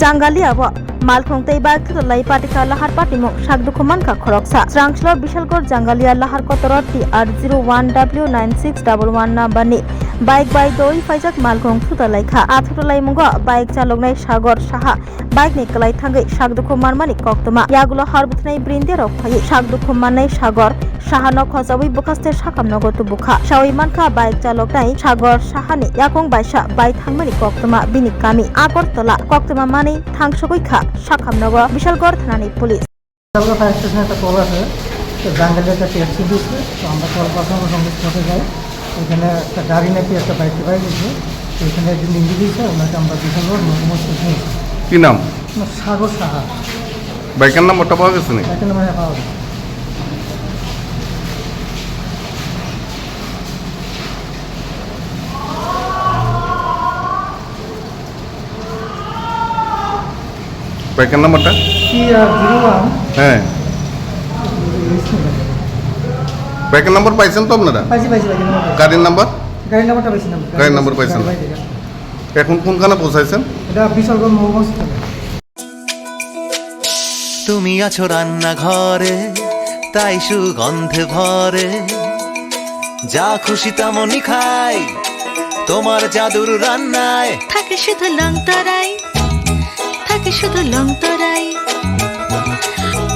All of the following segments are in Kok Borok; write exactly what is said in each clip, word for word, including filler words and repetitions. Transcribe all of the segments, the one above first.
Jangalia o malkhung tei bike thutalai patika lahar patimung sak dukhu mankha khoroksa. Srangslo Bishalgarh Jangalia lahar kotoro T R zero one W nine six double one number ni bike bai doi phaijak malkhung thutalai kha. A thutalai mungo bike chaloknai Sagor Saha bike ni kwlai thangwi sak dukhu manmani koktwma. Yagulo hor bwthanai brinde rok phaiwi sak dukhu mannai Sagor Sahano khochawi bwkhaste sakhamnogo tubukha. Sawi mankha bike chaloknai Sagor Sahani yakung baisa bai thangmani koktwma bini kami Agartala koktwma manwi thangsogwi kha sakhamnogo Bishalgarh thanani police. Bishalgarh fire স্টেশনে একটা কল আছে, তো জাঙ্গালে একটা ট্যাক্সি দিচ্ছে, তো আমরা কল পাঠানোর সঙ্গে স্পটে যাই। এখানে একটা গাড়ি নাকি একটা বাইক বাইক দিচ্ছে, তো এখানে একজন ইঞ্জিন দিচ্ছে, ওনাকে আমরা বিশালগড় মহকুমা স্টেশনে এসে কি নাম? সাগর সাহা। বাইকের নাম্বারটা পাওয়া গেছে নাকি? বাইকের নাম্বার পাওয়া গেছে। বাইকের নাম্বারটা? টি আর জিরো ওয়ান। হ্যাঁ। বাইকের নাম্বার পাইছেন তো আপনারা? পাইছি, পাইছি, বাইকের নাম্বার পাইছি। গাড়ির নাম্বার? গাড়ির নাম্বারটা পাইছি না। গাড়ির নাম্বার পাইছেন? গাড়ি বাইরে। এখন কোনখানে পৌঁছাইছেন? এটা বিশালগড় মহকুমা হসপিটালে। তুমি আছো রান্নাঘরে, তাই সুগন্ধে ভরে। যা খুশি তেমনই খাই, তোমার জাদুর রান্নায়। থাকে শুধু লং তরাই, থাকে শুধু লং তরাই।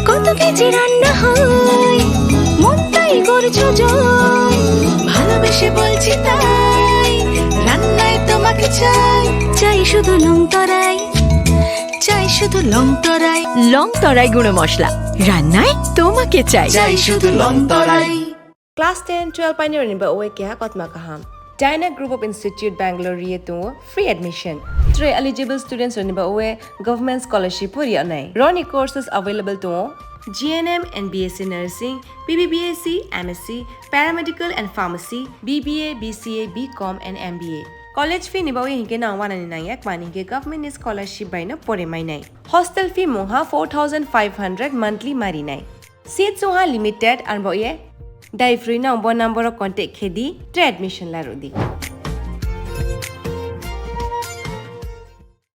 কত কেজি রান্না হয়, মন তাই করছো জয়। ভালোবেসে বলছি তাই, রান্নায় তোমাকে চাই। চাই শুধু লং তরাই, চাই শুধু লং তরাই। লং তরাই গুঁড়ো মশলা, রান্নায় তোমাকে চাই। চাই শুধু লং তরাই। Class ten, twelve painirokni ba oe keha kotma kaham. Dyna Group of Institute Bangalore ri tongo free admission. Tei eligible students rokni ba oe government scholarship bo ri anai. Roni courses available tongo G N M and B S C Nursing, B B B S C, M S C, Paramedical and Pharmacy, B B A, B C A, B Com and M B A. College fee ni ba oe hinkhe nang wanani nangya kmani hinkhe government ni scholarship bai no pore mainai. Hostel fee mungha four thousand five hundred monthly marinai. Seat songha limited, arbo ye dai free no bo number o contact khe di, tei admission la rw di.